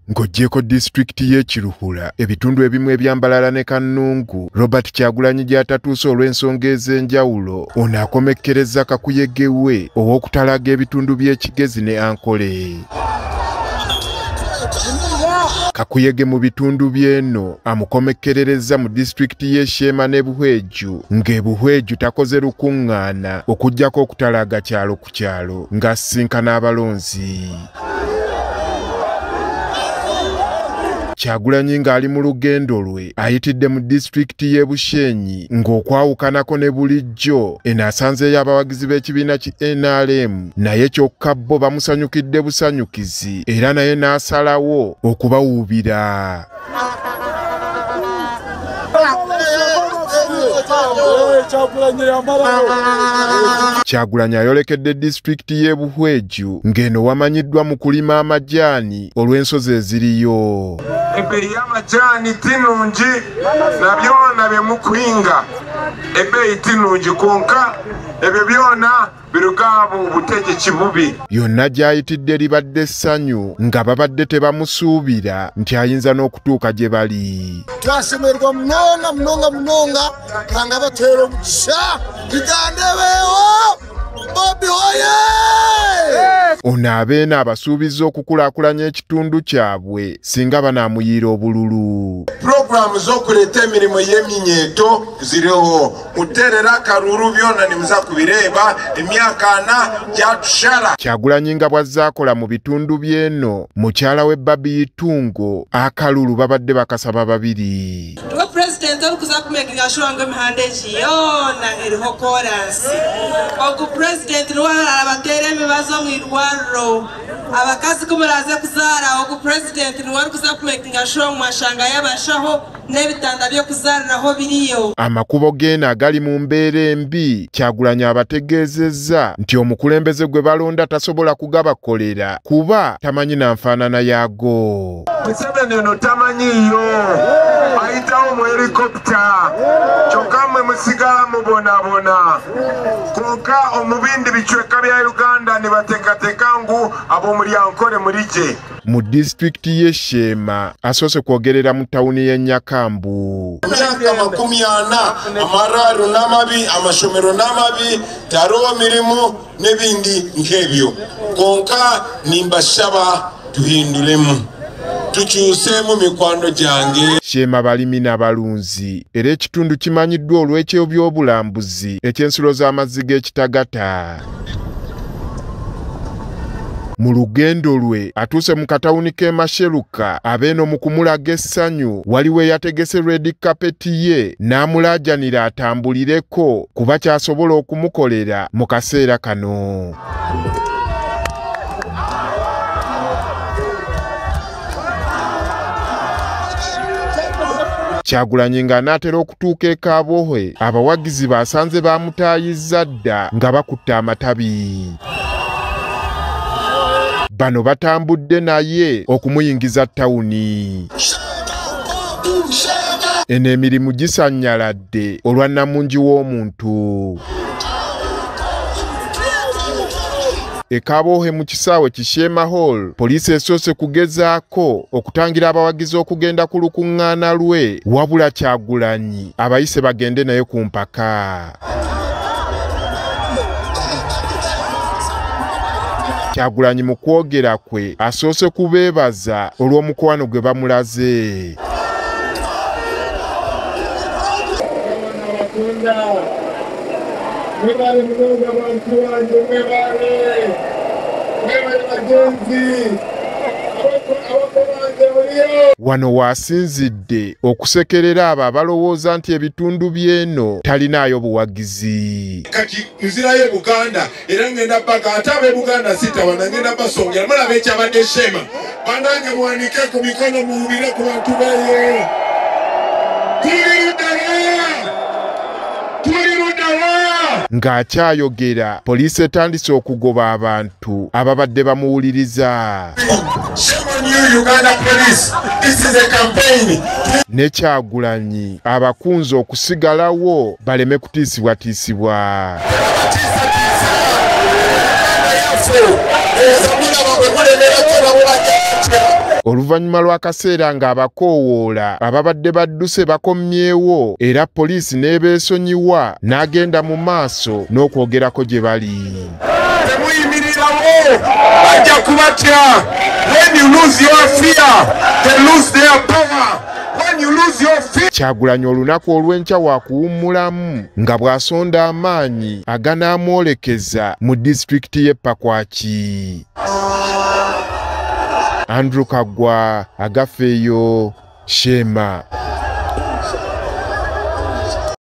Ng'oggyeeko disitulikiti y'e Kiruhura, ebitundu ebimu ebya Mbarara ne Kannungu, Robert Kyagulanyi gy'atatuuse olw'ensonga ez'enjawulo, ono akomekkereza kakuyege we ow'okutalaga ebitundu by'e Kigezi ne Ankole. Kakuyege mu bitundu by'eno amukomekkerereza mu disitulikiti y'e Sheema ne Buhweju, ng'e Buhweju takoze lukuŋŋaana okuggyako okutalaga kyalo ku kyalo ng'asisinkana abalonzi. Kyagulanyi ng'ali mu lugendo lwe ayitidde mu disitulikiti y'e Bushenyi ng'okwawukanako ne bulijjo eno asanzeeyo abawagizi b'ekibiina ki NRM, naye kyokka bo bamusanyukidde busanyukizi era naye n'asalawo okubawuubira. Kyagulanyi ayolekedde disitulikiti y'e Buhweju ng'eno wamanyiddwa mu kulima amajaani olw'ensozi eziriyo. Ebbeeyi y'amajaani tinungi na byona bye mukuhinga, ebbeeyi tinungi kwonka ebyo byona biruga mu butegeki bubi. Yonna gy'ayitidde libadde essanyu nga babadde tebamusuubira nti ayinza n'okutuuka gye bali. Twasemererwa munonga munonga munonga kanga batera omugisha Uganda ebeewo Bobi oye! Ono abeena abasuubiza okukulaakulanya ekitundu kyabwe singa banaamuyiira obululu. Puroguramu z'okuleeta emirimu y'eminyeeto ziriho, kuteerera akaruru byona nimuza kubireeba emyaka 4 gyatushara. Kyagulanyi nga bw'azze akola mu bitundu by'eno, mukyala we Barbie Itungo akalulu babadde bakasaba babiri. Pulezidenti orikuza kumekinga sure ngu emihanda egi yoona eriho koransi. Ogu pulezidenti niwe arabateera emibazo omu irwariro. Abakazi ku muraze kuzaara, ogu pulezidenti niwe arikuza kumekinga sure ngu mwashangayo abashaho n'ebitanda by'okuzaariraho biriyo. Amakubo g'eno agali mu mbeera embi, Kyagulanyi abategeezezza nti omukulembeze gwe balonda tasobola kugabakolera kuba tamanyi na nfaanana yaago. Museveni ono tamanyiiyo, ayitawo mu helikopita, kyokka mmwe musigala mubonaabona. Kwonka omu bindi bicweka bya Uganda nibateekateeka ngu ab'omuri Ankole murigye. Mu disitulikiti y'e Sheema asoose kwogerera mu tawuni y'e Nyakambu. Emyaka 40 amararo n'amabi, amashomero n'amabi, tihariho mirimu n'ebindi nk'ebyo. Kwonka nimbashaba tuhinduremu, tukyuseemu mikwano gyange. Sheema balimi n'abalunzi era ekitundu kimanyiddwa olw'eky'ebyobulambuzi eky'ensulo z'amazzi g'ekitagata. Mu lugendo lwe atuuse mu katawuni k'e Masheruka, abeeno mu kumulaga essanyu waliwo eyategese red carpet ye n'amulaajanira atambulireko kuba ky'asobola okumukolera mu kaseera kano. Kyagulanyi ng'anaatera okutuuka e Kabohwe, abawagizi basanze bamutaayizza dda nga bakutte amatabi. Bano batambudde naye okumuyingiza tawuni. Eno emirimu gisanyaladde olwa nnamungi w'omuntu. E Kabohe mu kisaawe Kishema Hall, poliisi esoose kugezaako okutangira abawagizi okugenda ku lukuŋŋaana lwe, wabula Kyagulanyi abayise bagende naye ku mpaka. Kyagulanyi mu kwogera kwe asoose kubeebaza olw'omukwano gwe bamulaze. Mwebale munonga bantu bange, mwebale mwebale bagenzi abako bange muliyo. Wano waasinzidde okusekerera abo abalowooza nti ebitundu by'eno talinaayo buwagizi. Kati nzirayo Buganda era ngenda baga ate ab'e Buganda sitawana ngenda basongera mulaba ekyabadde Sheema. Bannange muwanike ku mikono muwulire ku bantu beeyo. Tuli luddawa, tuli luddawa. Ng'akyayogera, poliisi etandise okugoba abantu ababadde bamuwuliriza. Ne Kyagulanyi abakunze okusigalawo baleme kutiisibwatiisibwa. Oluvannyuma lw'akaseera ng'abakoowoola ababadde badduse bakomyewo era poliisi n'ebeesonyiwa n'agenda mu maaso n'okwogerako gye bali. Temuyimirirawo, bajja kubatya. When you lose your fear, they lose their power. When you lose your fear. Kyagulanyi olunaku olw'enkya waakuwummulamu nga bw'asonda amaanyi aganaamwolekeza mu disitulikiti y'e Pakwaki. Andrew Kaggwa, Agafeeyo, Sheema.